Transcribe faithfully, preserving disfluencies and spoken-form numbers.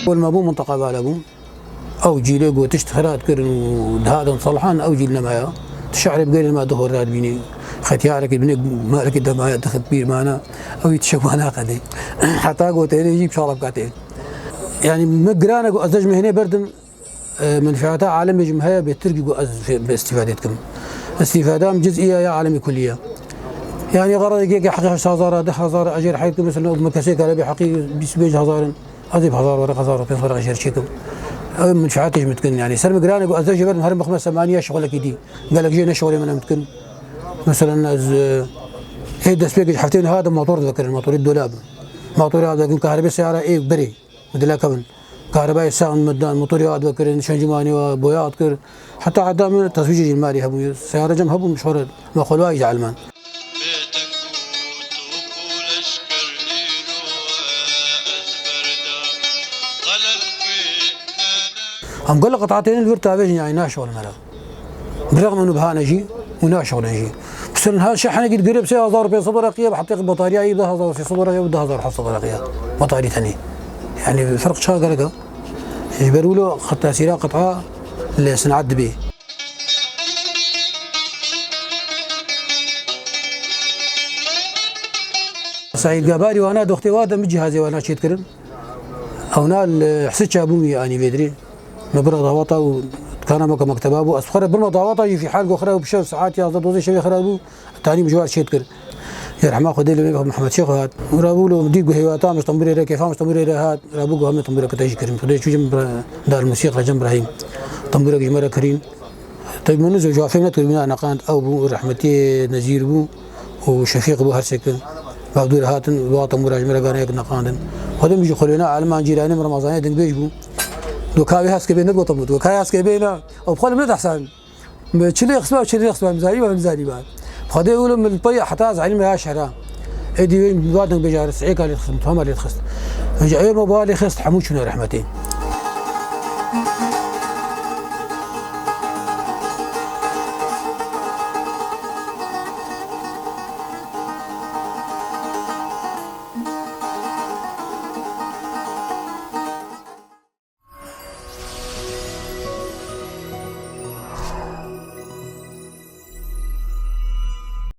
Wel me bû minteqa vala bû. Ew cîlê ku tişt xira dikirin û dihatin selhan, ew cîl nemaya. Tu şehrê bigerî nema du hor radibînî. Xetiyareke binê malekî demaya dixit pîrmana. Ew î tişek wana qedê. Heta ku têrê jî bişala bikatê. Yani me girane ku ez de ji mehnê berdim, e, menfeata alemê ji min heye bêtir ki ku ez fê-, bi îstîfade dikim. Îstîfada min cizî ya, ya alemê kulî ya. Yani xeradekê ke heqî heşt hezar a, deh hezar a, ejer heyt ki mesela me kesê kare bê heqî bîst pênc hezar in. Ez ê bi hezar weraq, hezar û pênc sed weraq jêr çêkim. Ew menfeatê ji min dikin. Yani ser min giran e ku ez de jê berim herim bixime semaniya şixulekî dî. Gelek jê ne şixulê min em dikin. Mesela ez, e, ê destpêkê ji heftê niha de motor divekirin, motorê dolab. Motorê hat vekirin, kahribê seyara ê berê, dilekevin. Kahribayê sax min dan, motorê hat vekirin, şencûmanê wa boya hat kir. Heta heta min teswîcê jî li malê hebû. Seyara cem hebû, min ji xwe re me xwe li wa jî elman. Em gelek qet'a tênin li vir tavêjin, yani naşixulin me re. Bi rexm û bihane jî û naşixulin jî. Mesela niha şehnekî digire bi sê hezar û pênc sed wereqiye, bi heqê bataryayê bi du hezar û sê sed wereqiye, bi du hezar û heft sed wereqiye. Batarî tenê. Yani ferq çawa gerek e? Ji ber wilo qet tesîra qet'a li senaet dibê. Seîd Gebarî wana doxtê wa de min cihazê wana çêdikirin. Ewna li Hisiça bû wî anî vê dirê. Me bira dawata û dikana me ku mekteba bû. Ez xwe re birma dawata jî fî hal ku xira bû bi şev saet yazdeh dozê şevê xira bû. Tanî min ji war çêdikir. Ya rehma Xwedê li Mehmet Şêx hat. Û rabû lo dî ku hêvata min ji tembûrê re, kêfa min ji tembûrê re hat. Rabû ku heme tembûrek te jî kirin. Xwedê çû cem bira dar musîq re cem Ibrahîm. Tembûrek ji me re kirîn. Tabii min nizo cevafê netkir bîna neqand ew bû, rehmetî Nezîr bû û Şefîq bû her sêkin. Bavdûr hatin, wa tembûra ji me re ganeyek neqandin. Xwedê min ji xwelêna aliman cîranê min Remazanê dingbêj bû. Do ka wê heskê bê, nedgotim, do ka heskê bê na. Ew bi xwe li min dehsan. Min çilê xisma, çilê xisma, min zanî, min zanî ba. Xwedê wilo min pey heta ez elîme ya şehra. Êdî wê min va dingbêja re seyê ka lê dixist, min tuhama lê dixist. Min ji ê me ba lê xist, hemû çûne rehmetê.